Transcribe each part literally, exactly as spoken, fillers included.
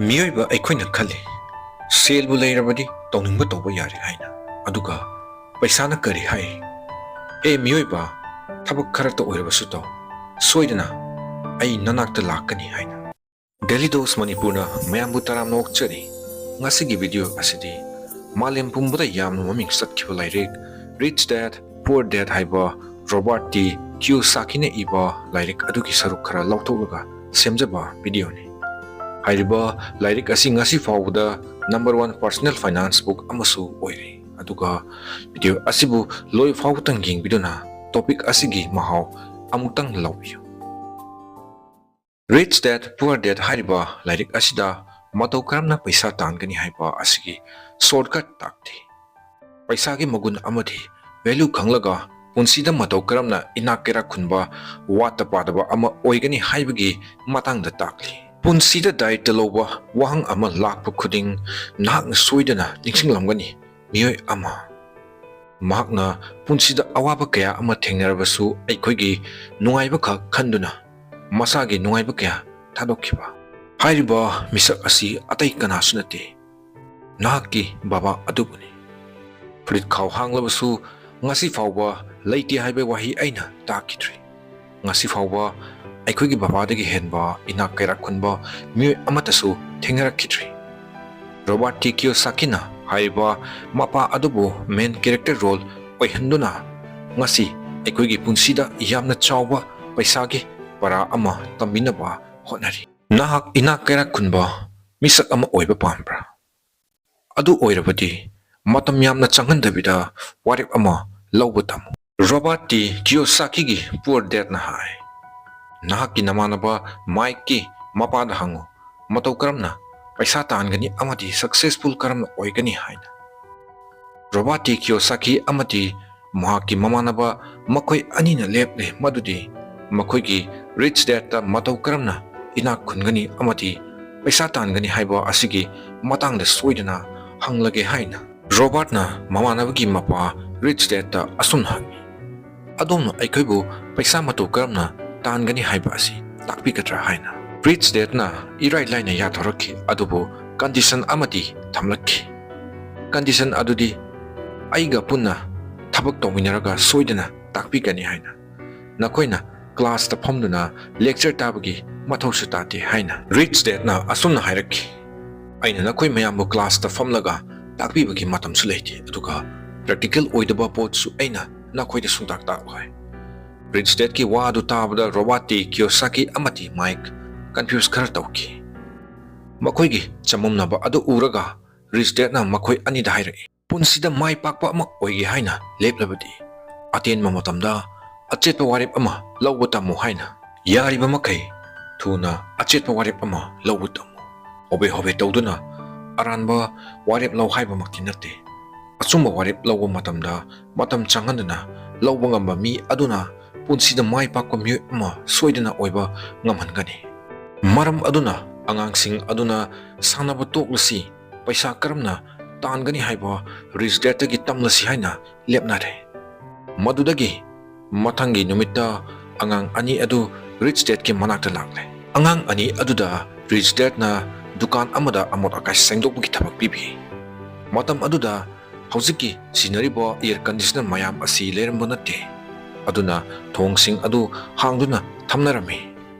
ꯃꯤꯑꯣꯏꯕ ꯑꯩꯈꯣꯏꯅ ꯈꯜꯂꯤ, ꯁꯦꯜꯕꯨ ꯂꯩꯔꯕꯗꯤ ꯇꯧꯅꯤꯡꯕ ꯇꯧꯕ ꯌꯥꯔꯦ ꯍꯥꯏꯅ꯫ ꯑꯗꯨꯒ ꯄꯩꯁꯥꯅ ꯀꯔꯤ ꯍꯥꯏ? "ꯑꯦ ꯃꯤꯑꯣꯏꯕ, ꯊꯕꯛ ꯈꯔꯇ ꯑꯣꯏꯔꯕꯁꯨ ꯇꯧ, ꯁꯣꯏꯗꯅ ꯑꯩ ꯅꯅꯥꯛꯇ ꯂꯥꯛꯀꯅꯤ" ꯍꯥꯏꯅ꯫ Daily Dose ꯃꯅꯤꯄꯨꯔꯅ ꯃꯌꯥꯝꯕꯨ ꯇꯔꯥꯝꯅ ꯑꯣꯛꯆꯔꯤ꯫ ꯉꯁꯤꯒꯤ video ꯑꯁꯤꯗꯤ ꯃꯥꯂꯦꯝ ꯄꯨꯝꯕꯗ ꯌꯥꯝꯅ ꯃꯃꯤꯡ ꯆꯠꯈꯤꯕ ꯂꯥꯏꯔꯤꯛ Rich Dad Poor Dad ꯍꯥꯏꯕ ꯔꯣꯕꯥꯔꯠ ꯇꯤ ꯀꯤꯌꯣꯁꯥꯀꯤꯅ ꯏꯕ ꯂꯥꯏꯔꯤꯛ ꯑꯗꯨꯒꯤ ꯁꯔꯨꯛ ꯈꯔ ꯂꯧꯊꯣꯛꯂꯒ ꯁꯦꯝꯖꯕ videoꯅꯤ꯫ ꯍꯥꯏꯔꯤꯕ ꯂꯥꯏꯔꯤꯛ ꯑꯁꯤ ꯉꯁꯤ ꯐꯥꯎꯕꯗ number one personal finance book ꯑꯃꯁꯨ ꯑꯣꯏꯔꯤ꯫ ꯑꯗꯨꯒ video ꯑꯁꯤꯕꯨ ꯂꯣꯏ ꯐꯥꯎꯕꯇꯪ ꯌꯦꯡꯕꯤꯗꯨꯅ topic ꯑꯁꯤꯒꯤ ꯃꯍꯥꯎ ꯑꯃꯨꯛꯇꯪ ꯂꯧꯕꯤꯌꯨ꯫ Rich Dad Poor Dad ꯍꯥꯏꯔꯤꯕ ꯂꯥꯏꯔꯤꯛ ꯑꯁꯤꯗ ꯃꯇꯧ ꯀꯔꯝꯅ ꯄꯩꯁꯥ ꯇꯥꯟꯒꯅꯤ ꯍꯥꯏꯕ ꯑꯁꯤꯒꯤ shortcut ꯇꯥꯛꯂꯤ꯫ ꯄꯩꯁꯥꯒꯤ ꯃꯒꯨꯟ ꯑꯃꯗꯤ value ꯈꯪꯂꯒ ꯄꯨꯟꯁꯤꯗ ꯃꯇꯧ ꯀꯔꯝꯅ ꯏꯅꯥꯛ ꯀꯩꯔꯥꯛ ꯈꯨꯟꯕ, ꯋꯥꯠꯇ ꯄꯥꯗꯕ ꯑꯃ ꯑꯣꯏꯒꯅꯤ ꯍꯥꯏꯕꯒꯤ ꯃꯇꯥꯡꯗ ꯇꯥꯛꯂꯤ꯫ ꯄꯨꯟꯁꯤꯗ ꯗꯥꯏꯇ ꯂꯧꯕ ꯋꯥꯍꯪ ꯑꯃ ꯂꯥꯛꯄ ꯈꯨꯗꯤꯡ ꯅꯍꯥꯛꯅ ꯁꯣꯏꯗꯅ ꯅꯤꯡꯁꯤꯡꯂꯝꯒꯅꯤ ꯃꯤꯑꯣꯏ ꯑꯃ꯫ ꯃꯍꯥꯛꯅ ꯄꯨꯟꯁꯤꯗ ꯑꯋꯥꯕ ꯀꯌꯥ ꯑꯃ ꯊꯦꯡꯅꯔꯕꯁꯨ ꯑꯩꯈꯣꯏꯒꯤ ꯅꯨꯡꯉꯥꯏꯕ ꯈꯛ ꯈꯟꯗꯨꯅ ꯃꯁꯥꯒꯤ ꯅꯨꯡꯉꯥꯏꯕ ꯀꯌꯥ ꯊꯥꯗꯣꯛꯈꯤꯕ꯫ ꯍꯥꯏꯔꯤꯕ ꯃꯤꯁꯛ ꯑꯁꯤ ꯑꯇꯩ ꯀꯅꯥꯁꯨ ꯅꯠꯇꯦ, ꯅꯍꯥꯛꯀꯤ ꯕꯕꯥ ꯑꯗꯨꯕꯨꯅꯤ꯫ ꯐꯨꯔꯤꯠ ꯈꯥꯎ ꯍꯥꯡꯂꯕꯁꯨ ꯉꯁꯤ ꯐꯥꯎꯕ ꯂꯩꯇꯦ ꯍꯥꯏꯕ ꯋꯥꯍꯩ ꯑꯩꯅ ꯇꯥꯈꯤꯗ꯭ꯔꯤ꯫ ꯉꯁꯤ ꯐꯥꯎꯕ ꯑꯩꯈꯣꯏꯒꯤ ꯕꯕꯥꯗꯒꯤ ꯍꯦꯟꯕ ꯏꯅꯥꯛ ꯀꯩꯔꯥꯛ ꯈꯨꯟꯕ ꯃꯤꯑꯣꯏ ꯑꯃꯠꯇꯁꯨ ꯊꯦꯡꯅꯔꯛꯈꯤꯗ꯭ꯔꯤ꯫ ꯔꯣꯕꯥꯔꯠ ꯇꯤ ꯀꯤꯌꯣꯁꯥꯀꯤꯅ ꯍꯥꯏꯔꯤꯕ ꯃꯄꯥ ꯑꯗꯨꯕꯨ main character role ꯑꯣꯏꯍꯟꯗꯨꯅ ꯉꯁꯤ ꯑꯩꯈꯣꯏꯒꯤ ꯄꯨꯟꯁꯤꯗ ꯌꯥꯝꯅ ꯆꯥꯎꯕ ꯄꯩꯁꯥꯒꯤ ꯄꯔꯥ ꯑꯃ ꯇꯝꯕꯤꯅꯕ ꯍꯣꯠꯅꯔꯤ꯫ ꯅꯍꯥꯛ ꯏꯅꯥꯛ ꯀꯩꯔꯥꯛ ꯈꯨꯟꯕ ꯃꯤꯁꯛ ꯑꯃ ꯑꯣꯏꯕ ꯄꯥꯝꯕ꯭ꯔꯥ? ꯑꯗꯨ ꯑꯣꯏꯔꯕꯗꯤ ꯃꯇꯝ ꯌꯥꯝꯅ ꯆꯪꯍꯟꯗꯕꯤꯗ ꯋꯥꯔꯦꯞ ꯑꯃ ꯂꯧꯕ ꯇꯝꯃꯨ꯫ ꯔꯣꯕꯥꯔꯠ ꯇꯤ ꯀꯤꯌꯣꯁꯥꯀꯤꯒꯤ Poor Dadꯅ ꯍꯥꯏ, "ꯅꯍꯥꯛꯀꯤ ꯅꯃꯥꯟꯅꯕ ꯃꯥꯏꯛꯀꯤ ꯃꯄꯥꯗ ꯍꯪꯉꯨ, ꯃꯇꯧ ꯀꯔꯝꯅ ꯄꯩꯁꯥ ꯇꯥꯟꯒꯅꯤ ꯑꯃꯗꯤ successful ꯀꯔꯝꯅ ꯑꯣꯏꯒꯅꯤ ꯍꯥꯏꯅ"꯫ ꯔꯣꯕꯥꯔꯠ ꯇꯤ ꯀꯤꯌꯣꯁꯥꯀꯤ ꯑꯃꯗꯤ ꯃꯍꯥꯛꯀꯤ ꯃꯃꯥꯟꯅꯕ ꯃꯈꯣꯏ ꯑꯅꯤꯅ ꯂꯦꯞꯂꯦ ꯃꯗꯨꯗꯤ ꯃꯈꯣꯏꯒꯤ Rich Dadꯇ ꯃꯇꯧ ꯀꯔꯝꯅ ꯏꯅꯥꯛ ꯈꯨꯟꯒꯅꯤ ꯑꯃꯗꯤ ꯄꯩꯁꯥ ꯇꯥꯟꯒꯅꯤ ꯍꯥꯏꯕ ꯑꯁꯤꯒꯤ ꯃꯇꯥꯡꯗ ꯁꯣꯏꯗꯅ ꯍꯪꯂꯒꯦ ꯍꯥꯏꯅ꯫ ꯔꯣꯕꯥꯔꯠꯅ ꯃꯃꯥꯟꯅꯕꯒꯤ ꯃꯄꯥ Rich Dadꯇ ꯑꯁꯨꯝꯅ ꯍꯪꯉꯤ, "ꯑꯗꯣꯝꯅ ꯑꯩꯈꯣꯏꯕꯨ ꯄꯩꯁꯥ ꯃꯇꯧ ꯀꯔꯝꯅ ꯇꯥꯟꯒꯅꯤ ꯍꯥꯏꯕ ꯑꯁꯤ ꯇꯥꯛꯄꯤꯒꯗ꯭ꯔꯥ?" ꯍꯥꯏꯅ꯫ ꯔꯤꯆ ꯗꯦꯗꯅ ꯏꯔꯥꯏ ꯂꯥꯏꯅ ꯌꯥꯊꯣꯔꯛꯈꯤ, ꯑꯗꯨꯕꯨ ꯀꯟꯗꯤꯁꯟ ꯑꯃꯗꯤ ꯊꯝꯂꯛꯈꯤ꯫ ꯀꯟꯗꯤꯁꯟ ꯑꯗꯨꯗꯤ, ꯑꯩꯒ ꯄꯨꯟꯅ ꯊꯕꯛ ꯇꯧꯃꯤꯟꯅꯔꯒ ꯁꯣꯏꯗꯅ ꯇꯥꯛꯄꯤꯒꯅꯤ ꯍꯥꯏꯅ꯫ ꯅꯈꯣꯏꯅ ꯀ꯭ꯂꯥꯁꯇ ꯐꯝꯗꯨꯅ ꯂꯦꯛꯆꯔ ꯇꯥꯕꯒꯤ ꯃꯊꯧꯁꯨ ꯇꯥꯗꯦ ꯍꯥꯏꯅ꯫ ꯔꯤꯆ ꯗꯦꯗꯅ ꯑꯁꯨꯝꯅ ꯍꯥꯏꯔꯛꯈꯤ, ꯑꯩꯅ ꯅꯈꯣꯏ ꯃꯌꯥꯝꯕꯨ ꯀ꯭ꯂꯥꯁꯇ ꯐꯝꯂꯒ ꯇꯥꯛꯄꯤꯕꯒꯤ ꯃꯇꯝꯁꯨ ꯂꯩꯇꯦ, ꯑꯗꯨꯒ ꯄ꯭ꯔꯦꯛꯇꯤꯀꯦꯜ ꯑꯣꯏꯗꯕ ꯄꯣꯠꯁꯨ ꯑꯩꯅ ꯅꯈꯣꯏꯗ ꯁꯨꯡꯇꯥꯛ ꯇꯥꯛꯂꯣꯏ꯫ ꯔꯤꯆ ꯗꯦꯗꯀꯤ ꯋꯥ ꯑꯗꯨ ꯇꯥꯕꯗ ꯔꯣꯕꯥꯔꯠ ꯇꯤ ꯀꯤꯌꯣꯁꯥꯀꯤ ꯑꯃꯗꯤ ꯃꯥꯏꯛ ꯀꯟꯐ꯭ꯌꯨꯁ ꯈꯔ ꯇꯧꯈꯤ꯫ ꯃꯈꯣꯏꯒꯤ ꯆꯃꯝꯅꯕ ꯑꯗꯨ ꯎꯔꯒ ꯔꯤꯆ ꯗꯦꯗꯅ ꯃꯈꯣꯏ ꯑꯅꯤꯗ ꯍꯥꯏꯔꯛꯏ, ꯄꯨꯟꯁꯤꯗ ꯃꯥꯏ ꯄꯥꯛꯄ ꯑꯃ ꯑꯣꯏꯒꯦ ꯍꯥꯏꯅ ꯂꯦꯞꯂꯕꯗꯤ, ꯑꯇꯦꯟꯕ ꯃꯇꯝꯗ ꯑꯆꯦꯠꯄ ꯋꯥꯔꯦꯞ ꯑꯃ ꯂꯧꯕ ꯇꯝꯃꯨ ꯍꯥꯏꯅ꯫ ꯌꯥꯔꯤꯕ ꯃꯈꯩ ꯊꯨꯅ ꯑꯆꯦꯠꯄ ꯋꯥꯔꯦꯞ ꯑꯃ ꯂꯧꯕ ꯇꯝꯃꯨ꯫ ꯍꯣꯕꯦ ꯍꯣꯕꯦ ꯇꯧꯗꯨꯅ ꯑꯔꯥꯟꯕ ꯋꯥꯔꯦꯞ ꯂꯧ ꯍꯥꯏꯕꯃꯛꯇꯤ ꯅꯠꯇꯦ꯫ ꯑꯆꯨꯝꯕ ꯋꯥꯔꯦꯞ ꯂꯧꯕ ꯃꯇꯝꯗ ꯃꯇꯝ ꯆꯪꯍꯟꯗꯨꯅ ꯂꯧꯕ ꯉꯝꯕ ꯃꯤ ꯑꯗꯨꯅ ꯄꯨꯟꯁꯤꯗ ꯃꯥꯏ ꯄꯥꯛꯄ ꯃꯤꯑꯣꯏ ꯑꯃ ꯁꯣꯏꯗꯅ ꯑꯣꯏꯕ ꯉꯝꯍꯟꯒꯅꯤ꯫ ꯃꯔꯝ ꯑꯗꯨꯅ ꯑꯉꯥꯡꯁꯤꯡ ꯑꯗꯨꯅ ꯁꯥꯟꯅꯕ ꯇꯣꯛꯂꯁꯤ, ꯄꯩꯁꯥ ꯀꯔꯝꯅ ꯇꯥꯟꯒꯅꯤ ꯍꯥꯏꯕ ꯔꯤꯆ ꯗꯦꯗꯇꯒꯤ ꯇꯝꯂꯁꯤ ꯍꯥꯏꯅ ꯂꯦꯞꯅꯔꯦ꯫ ꯃꯗꯨꯗꯒꯤ ꯃꯊꯪꯒꯤ ꯅꯨꯃꯤꯠꯇ ꯑꯉꯥꯡ ꯑꯅꯤ ꯑꯗꯨ ꯔꯤꯆ ꯗꯦꯗꯀꯤ ꯃꯅꯥꯛꯇ ꯂꯥꯛꯂꯦ꯫ ꯑꯉꯥꯡ ꯑꯅꯤ ꯑꯗꯨꯗ ꯔꯤꯆ ꯗꯦꯗꯅ ꯗꯨꯀꯥꯟ ꯑꯃꯗ ꯑꯃꯣꯠ ꯑꯀꯥꯏ ꯁꯦꯡꯗꯣꯛꯄꯒꯤ ꯊꯕꯛ ꯄꯤꯕꯤ꯫ ꯃꯇꯝ ꯑꯗꯨꯗ ꯍꯧꯖꯤꯛꯀꯤ ꯁꯤꯟꯅꯔꯤꯕ ꯑꯦꯌꯔ ꯀꯟꯗꯤꯁꯅꯔ ꯃꯌꯥꯝ ꯑꯁꯤ ꯂꯩꯔꯝꯕ ꯅꯠꯇꯦ, ꯑꯗꯨꯅ ꯊꯣꯡꯁꯤꯡ ꯑꯗꯨ ꯍꯥꯡꯗꯨꯅ ꯊꯝꯅꯔꯝꯃꯤ꯫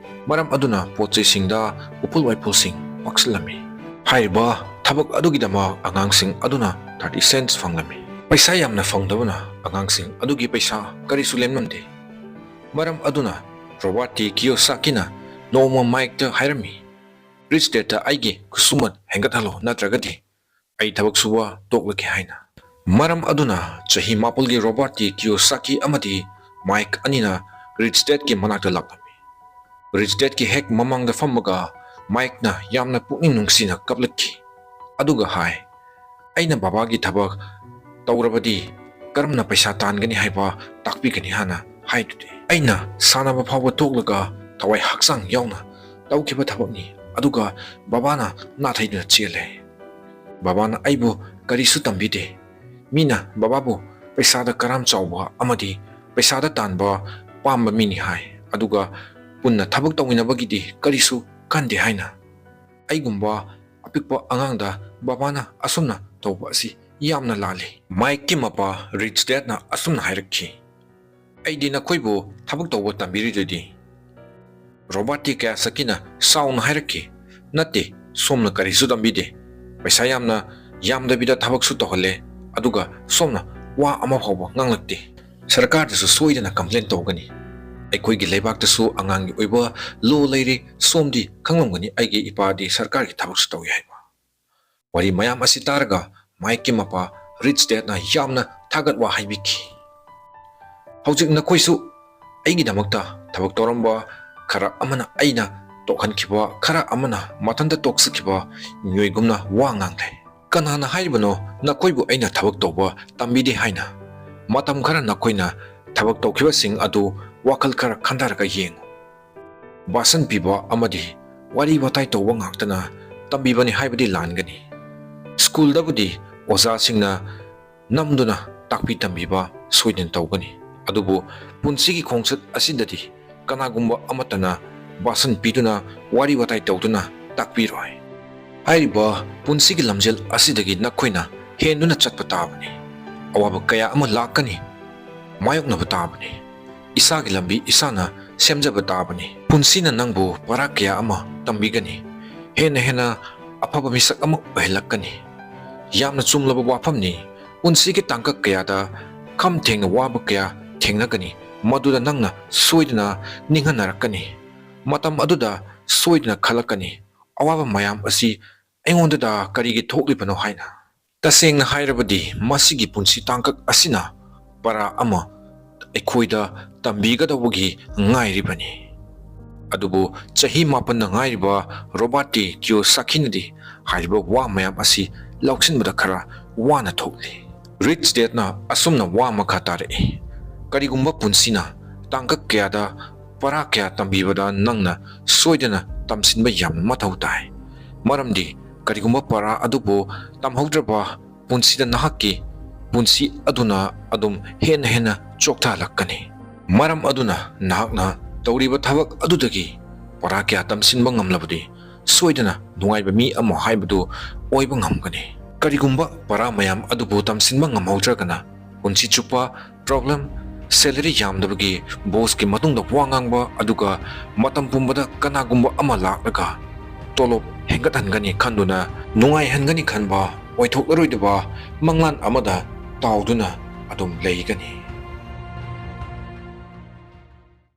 ꯃꯔꯝ ꯑꯗꯨꯅ ꯄꯣꯠ ꯆꯩꯁꯤꯡꯗ ꯎꯐꯨꯜ ꯋꯥꯏꯐꯨꯜꯁꯤꯡ ꯄꯛꯁꯤꯜꯂꯝꯃꯤ꯫ ꯍꯥꯏꯔꯤꯕ ꯊꯕꯛ ꯑꯗꯨꯒꯤꯗꯃꯛ ꯑꯉꯥꯡꯁꯤꯡ ꯑꯗꯨꯅ ꯊꯥꯔꯇꯤ ꯁꯦꯟꯠꯁ ꯐꯪꯂꯝꯃꯤ꯫ ꯄꯩꯁꯥ ꯌꯥꯝꯅ ꯐꯪꯗꯕꯅ ꯑꯉꯥꯡꯁꯤꯡ ꯑꯗꯨꯒꯤ ꯄꯩꯁꯥ ꯀꯔꯤꯁꯨ ꯂꯦꯝꯂꯝꯗꯦ꯫ ꯃꯔꯝ ꯑꯗꯨꯅ ꯔꯣꯕꯥꯔꯠ ꯇꯤ ꯀꯤꯌꯣꯁꯥꯀꯤꯅ ꯅꯣꯡꯃ ꯃꯥꯏꯛꯇ ꯍꯥꯏꯔꯝꯃꯤ, ꯔꯤꯆ ꯗꯦꯗꯇ ꯑꯩꯒꯤ ꯈꯨꯠꯁꯨꯃꯟ ꯍꯦꯟꯒꯠꯍꯜꯂꯣ, ꯅꯠꯇ꯭ꯔꯒꯗꯤ ꯑꯩ ꯊꯕꯛ ꯁꯨꯕ ꯇꯣꯛꯂꯒꯦ ꯍꯥꯏꯅ꯫ ꯃꯔꯝ ꯑꯗꯨꯅ ꯆꯍꯤ ꯃꯥꯄꯜꯒꯤ ꯔꯣꯕꯥꯔꯠ ꯇꯤ ꯀꯤꯌꯣꯁꯥꯀꯤ ꯑꯃꯗꯤ ꯃꯥꯏꯛ ꯑꯅꯤꯅ ꯔꯤꯆ ꯗꯦꯗꯀꯤ ꯃꯅꯥꯛꯇ ꯂꯥꯛꯂꯝꯃꯤ꯫ ꯔꯤꯆ ꯗꯦꯗꯀꯤ ꯍꯦꯛ ꯃꯃꯥꯡꯗ ꯐꯝꯃꯒ ꯃꯥꯏꯛꯅ ꯌꯥꯝꯅ ꯄꯨꯛꯅꯤꯡ ꯅꯨꯡꯁꯤꯅ ꯀꯞꯂꯛꯈꯤ, ꯑꯗꯨꯒ ꯍꯥꯏ, ꯑꯩꯅ ꯕꯕꯥꯒꯤ ꯊꯕꯛ ꯇꯧꯔꯕꯗꯤ ꯀꯔꯝꯅ ꯄꯩꯁꯥ ꯇꯥꯟꯒꯅꯤ ꯍꯥꯏꯕ ꯇꯥꯛꯄꯤꯒꯅꯤ ꯍꯥꯏꯅ ꯍꯥꯏꯗꯨꯗꯤ꯫ ꯑꯩꯅ ꯁꯥꯟꯅꯕ ꯐꯥꯎꯕ ꯇꯣꯛꯂꯒ ꯊꯋꯥꯏ ꯍꯛꯆꯥꯡ ꯌꯥꯎꯅ ꯇꯧꯈꯤꯕ ꯊꯕꯛꯅꯤ, ꯑꯗꯨꯒ ꯕꯕꯥꯅ ꯅꯥꯊꯩꯗꯨꯅ ꯆꯦꯜꯂꯦ꯫ ꯕꯕꯥꯅ ꯑꯩꯕꯨ ꯀꯔꯤꯁꯨ ꯇꯝꯕꯤꯗꯦ꯫ ꯃꯤꯅ ꯕꯕꯥꯕꯨ ꯄꯩꯁꯥꯗ ꯀꯔꯥꯝ ꯆꯥꯎꯕ ꯑꯃꯗꯤ ꯄꯩꯁꯥꯗ ꯇꯥꯟꯕ ꯄꯥꯝꯕ ꯃꯤꯅꯤ ꯍꯥꯏ, ꯑꯗꯨꯒ ꯄꯨꯟꯅ ꯊꯕꯛ ꯇꯧꯃꯤꯟꯅꯕꯒꯤꯗꯤ ꯀꯔꯤꯁꯨ ꯀꯥꯟꯗꯦ ꯍꯥꯏꯅ꯫ ꯑꯩꯒꯨꯝꯕ ꯑꯄꯤꯛꯄ ꯑꯉꯥꯡꯗ ꯕꯕꯥꯅ ꯑꯁꯨꯝꯅ ꯇꯧꯕ ꯑꯁꯤ ꯌꯥꯝꯅ ꯂꯥꯜꯂꯤ꯫ ꯃꯥꯏꯛꯀꯤ ꯃꯄꯥ ꯔꯤꯆ ꯗꯦꯗꯅ ꯑꯁꯨꯝꯅ ꯍꯥꯏꯔꯛꯈꯤ, "ꯑꯩꯗꯤ ꯅꯈꯣꯏꯕꯨ ꯊꯕꯛ ꯇꯧꯕ ꯇꯝꯕꯤꯔꯤꯗꯨꯗꯤ?" ꯔꯣꯕꯥꯔꯠ ꯇꯤ ꯀꯌꯥꯁꯀꯤꯅ ꯁꯥꯎꯅ ꯍꯥꯏꯔꯛꯈꯤ, "ꯅꯠꯇꯦ, ꯁꯣꯝꯅ ꯀꯔꯤꯁꯨ ꯇꯝꯕꯤꯗꯦ꯫ ꯄꯩꯁꯥ ꯌꯥꯝꯅ ꯌꯥꯝꯗꯕꯤꯗ ꯊꯕꯛꯁꯨ ꯇꯧꯍꯜꯂꯦ, ꯑꯗꯨꯒ ꯁꯣꯝꯅ ꯋꯥ ꯑꯃ ꯐꯥꯎꯕ ꯉꯥꯡꯂꯛꯇꯦ꯫ ꯁꯔꯀꯥꯔꯗꯁꯨ ꯁꯣꯏꯗꯅ ꯀꯝꯄ꯭ꯂꯦꯟ ꯇꯧꯒꯅꯤ꯫ ꯑꯩꯈꯣꯏꯒꯤ ꯂꯩꯕꯥꯛꯇꯁꯨ ꯑꯉꯥꯡꯒꯤ ꯑꯣꯏꯕ ꯂꯣ ꯂꯩꯔꯤ, ꯁꯣꯝꯗꯤ ꯈꯪꯂꯝꯒꯅꯤ, ꯑꯩꯒꯤ ꯏꯄꯥꯗꯤ ꯁꯔꯀꯥꯔꯒꯤ ꯊꯕꯛꯁꯨ ꯇꯧꯏ" ꯍꯥꯏꯕ꯫ ꯋꯥꯔꯤ ꯃꯌꯥꯝ ꯑꯁꯤ ꯇꯥꯔꯒ ꯃꯥꯏꯛꯀꯤ ꯃꯄꯥ ꯔꯤꯆ ꯗꯦꯗꯅ ꯌꯥꯝꯅ ꯊꯥꯒꯠ ꯋꯥ ꯍꯥꯏꯕꯤꯈꯤ꯫ ꯍꯧꯖꯤꯛ ꯅꯈꯣꯏꯁꯨ ꯑꯩꯒꯤꯗꯃꯛꯇ ꯊꯕꯛ ꯇꯧꯔꯝꯕ, ꯈꯔ ꯑꯃꯅ ꯑꯩꯅ ꯇꯣꯛꯍꯟꯈꯤꯕ, ꯈꯔ ꯑꯃꯅ ꯃꯊꯟꯇ ꯇꯣꯛꯆꯈꯤꯕ ꯃꯤꯑꯣꯏꯒꯨꯝꯅ ꯋꯥ ꯉꯥꯡꯂꯦ꯫ ꯀꯅꯥꯅ ꯍꯥꯏꯔꯤꯕꯅꯣ ꯅꯈꯣꯏꯕꯨ ꯑꯩꯅ ꯊꯕꯛ ꯇꯧꯕ ꯇꯝꯕꯤꯗꯦ ꯍꯥꯏꯅ? ꯃꯇꯝ ꯈꯔ ꯅꯈꯣꯏꯅ ꯊꯕꯛ ꯇꯧꯈꯤꯕꯁꯤꯡ ꯑꯗꯨ ꯋꯥꯈꯜ ꯈꯔ ꯈꯟꯊꯔꯒ ꯌꯦꯡꯉꯨ꯫ ꯚꯥꯁꯟ ꯄꯤꯕ ꯑꯃꯗꯤ ꯋꯥꯔꯤ ꯋꯥꯇꯥꯏ ꯇꯧꯕ ꯉꯥꯛꯇꯅ ꯇꯝꯕꯤꯕꯅꯤ ꯍꯥꯏꯕꯗꯤ ꯂꯥꯟꯒꯅꯤ꯫ ꯁ꯭ꯀꯨꯜꯗꯕꯨꯗꯤ ꯑꯣꯖꯥꯁꯤꯡꯅ ꯅꯝꯗꯨꯅ ꯇꯥꯛꯄꯤ ꯇꯝꯕꯤꯕ ꯁꯣꯏꯗꯅ ꯇꯧꯒꯅꯤ꯫ ꯑꯗꯨꯕꯨ ꯄꯨꯟꯁꯤꯒꯤ ꯈꯣꯡꯆꯠ ꯑꯁꯤꯗꯗꯤ ꯀꯅꯥꯒꯨꯝꯕ ꯑꯃꯠꯇꯅ ꯚꯥꯁꯟ ꯄꯤꯗꯨꯅ, ꯋꯥꯔꯤ ꯋꯥꯇꯥꯏ ꯇꯧꯗꯨꯅ ꯇꯥꯛꯄꯤꯔꯣꯏ꯫ ꯍꯥꯏꯔꯤꯕ ꯄꯨꯟꯁꯤꯒꯤ ꯂꯝꯖꯦꯜ ꯑꯁꯤꯗꯒꯤ ꯅꯈꯣꯏꯅ ꯍꯦꯟꯗꯨꯅ ꯆꯠꯄ ꯇꯥꯕꯅꯤ꯫ ꯑꯋꯥꯕ ꯀꯌꯥ ꯑꯃ ꯂꯥꯛꯀꯅꯤ, ꯃꯥꯌꯣꯛꯅꯕ ꯇꯥꯕꯅꯤ꯫ ꯏꯁꯥꯒꯤ ꯂꯝꯕꯤ ꯏꯁꯥꯅ ꯁꯦꯝꯖꯕ ꯇꯥꯕꯅꯤ꯫ ꯄꯨꯟꯁꯤꯅ ꯅꯪꯕꯨ ꯄꯔꯥ ꯀꯌꯥ ꯑꯃ ꯇꯝꯕꯤꯒꯅꯤ, ꯍꯦꯟꯅ ꯍꯦꯟꯅ ꯑꯐꯕ ꯃꯤꯁꯛ ꯑꯃ ꯑꯣꯏꯍꯜꯂꯛꯀꯅꯤ꯫ ꯌꯥꯝꯅ ꯆꯨꯝꯂꯕ ꯋꯥꯐꯝꯅꯤ꯫ ꯄꯨꯟꯁꯤꯒꯤ ꯇꯥꯡꯀꯛ ꯀꯌꯥꯗ ꯈꯝ ꯊꯦꯡꯅ ꯋꯥꯕ ꯀꯌꯥ ꯊꯦꯡꯅꯒꯅꯤ, ꯃꯗꯨꯗ ꯅꯪꯅ ꯁꯣꯏꯗꯅ ꯅꯤꯡꯍꯟꯅꯔꯛꯀꯅꯤ꯫ ꯃꯇꯝ ꯑꯗꯨꯗ ꯁꯣꯏꯗꯅ ꯈꯜꯂꯛꯀꯅꯤ, "ꯑꯋꯥꯕ ꯃꯌꯥꯝ ꯑꯁꯤ ꯑꯩꯉꯣꯟꯗꯗ ꯀꯔꯤꯒꯤ ꯊꯣꯛꯂꯤꯕꯅꯣ?" ꯍꯥꯏꯅ꯫ ꯇꯁꯦꯡꯅ ꯍꯥꯏꯔꯕꯗꯤ, ꯃꯁꯤꯒꯤ ꯄꯨꯟꯁꯤ ꯇꯥꯡꯀꯛ ꯑꯁꯤꯅ ꯄꯔꯥ ꯑꯃ ꯑꯩꯈꯣꯏꯗ ꯇꯝꯕꯤꯒꯗꯧꯕꯒꯤ ꯉꯥꯏꯔꯤꯕꯅꯤ꯫ ꯑꯗꯨꯕꯨ ꯆꯍꯤ ꯃꯥꯄꯟꯗ ꯉꯥꯏꯔꯤꯕ ꯔꯣꯕꯥꯔꯠ ꯇꯤ ꯀꯤꯌꯣꯁꯥꯀꯤꯅꯗꯤ ꯍꯥꯏꯔꯤꯕ ꯋꯥ ꯃꯌꯥꯝ ꯑꯁꯤ ꯂꯧꯁꯤꯟꯕꯗ ꯈꯔ ꯋꯥꯅ ꯊꯣꯛꯂꯤ꯫ ꯔꯤꯆ ꯗꯦꯗꯅ ꯑꯁꯨꯝꯅ ꯋꯥ ꯃꯈꯥ ꯇꯥꯔꯛꯏ, "ꯀꯔꯤꯒꯨꯝꯕ ꯄꯨꯟꯁꯤꯅ ꯇꯥꯡꯀꯛ ꯀꯌꯥꯗ ꯄꯔꯥ ꯀꯌꯥ ꯇꯝꯕꯤꯕꯗ ꯅꯪꯅ ꯁꯣꯏꯗꯅ ꯇꯝꯁꯤꯟꯕ ꯌꯥꯝꯅ ꯃꯊꯧ ꯇꯥꯏ꯫ ꯃꯔꯝꯗꯤ ꯀꯔꯤꯒꯨꯝꯕ ꯄꯔꯥ ꯑꯗꯨꯕꯨ ꯇꯝꯍꯧꯗ꯭ꯔꯕ ꯄꯨꯟꯁꯤꯗ ꯅꯍꯥꯛꯀꯤ ꯄꯨꯟꯁꯤ ꯑꯗꯨꯅ ꯑꯗꯨꯝ ꯍꯦꯟꯅ ꯍꯦꯟꯅ ꯆꯣꯛꯊꯍꯜꯂꯛꯀꯅꯤ꯫ ꯃꯔꯝ ꯑꯗꯨꯅ ꯅꯍꯥꯛꯅ ꯇꯧꯔꯤꯕ ꯊꯕꯛ ꯑꯗꯨꯗꯒꯤ ꯄꯔꯥ ꯀꯌꯥ ꯇꯝꯁꯤꯟꯕ ꯉꯝꯂꯕꯗꯤ ꯁꯣꯏꯗꯅ ꯅꯨꯡꯉꯥꯏꯕ ꯃꯤ ꯑꯃ ꯍꯥꯏꯕꯗꯨ ꯑꯣꯏꯕ ꯉꯝꯒꯅꯤ꯫ ꯀꯔꯤꯒꯨꯝꯕ ꯄꯔꯥ ꯃꯌꯥꯝ ꯑꯗꯨꯕꯨ ꯇꯝꯁꯤꯟꯕ ꯉꯝꯍꯧꯗ꯭ꯔꯒꯅ ꯄꯨꯟꯁꯤ ꯆꯨꯞꯄ problem, salary ꯌꯥꯝꯗꯕꯒꯤ bossꯀꯤ ꯃꯇꯨꯡꯗ ꯋꯥ ꯉꯥꯡꯕ, ꯑꯗꯨꯒ ꯃꯇꯝ ꯄꯨꯝꯕꯗ ꯀꯅꯥꯒꯨꯝꯕ ꯑꯃ ꯂꯥꯛꯂꯒ ꯇꯣꯂꯣꯞ ꯍꯦꯟꯒꯠꯍꯟꯒꯅꯤ ꯈꯟꯗꯨꯅ ꯅꯨꯡꯉꯥꯏꯍꯟꯒꯅꯤ ꯈꯟꯕ ꯑꯣꯏꯊꯣꯛꯂꯔꯣꯏꯗꯕ ꯃꯪꯂꯥꯟ ꯑꯃꯗ ꯇꯥꯎꯗꯨꯅ ꯑꯗꯨꯝ ꯂꯩꯒꯅꯤ꯫